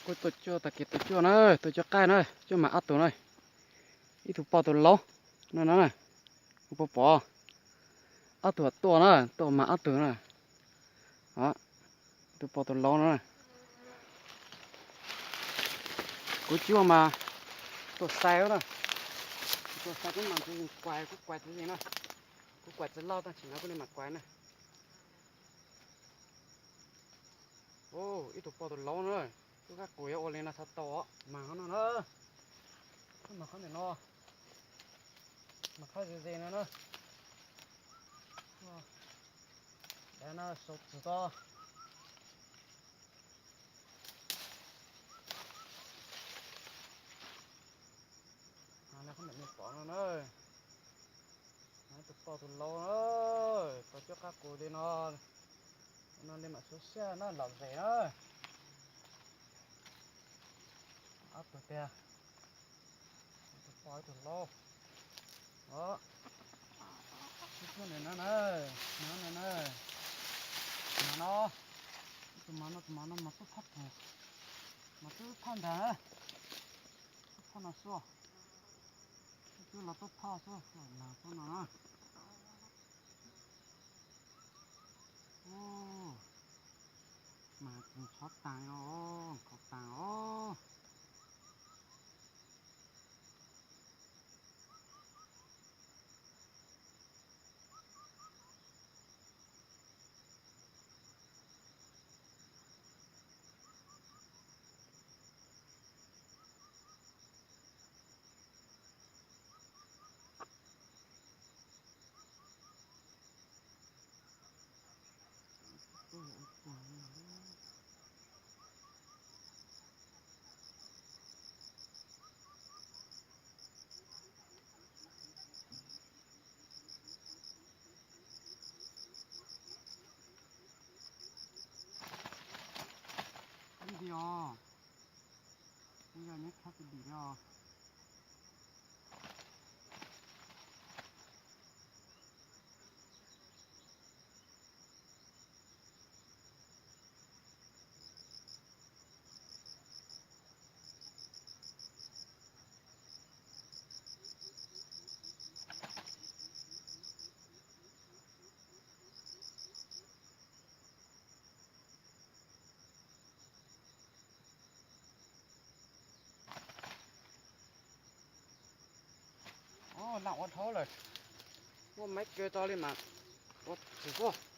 Kuv tua cuaj tag kis, tua cuaj na, tua cuaj qaij na, cuaj mas ob tug na. Ib tug poj tus laub no na, kuv pom pom. Ob tug tuaj na, tuaj mas ob tug na. Ib tug poj tus laub no na. Kuv cuaj mas tuaj xais na. Tuaj xais kuv mas kuv kuais, kuv kuais txiv na. Kuv kuais txiv loj tag sim no kuv li mam kuais na. Ib tug poj tus laub na, lub kab qus yuav ua li no txhob tau os, mas qhov no na, mas qhov ntawm no, mas qhov ze ze no na, dav no sau txwm tau. Qhov ntawm nej pom no na, tus poj tus laub na, tau cuab qab qus li no, no li mam xub siab na, lom zem na. Ob tug tiag, tus poj ib tug laub. Os, ib tug no na, no na, mas no, tus mas no, tus mas no mas tub phaj pum, mas tub phaj nrag, tub phaj no xwb. Ib tug los tub phaj xwb, mas tub no na. Mas tsis ntshov taag os, nkhaus taag os. Ib ntsis os, ib yog nyob khab tus dim li os. Lam ua dhau lawm, muaj maiv kaw tau li mas ua txwm tuaj.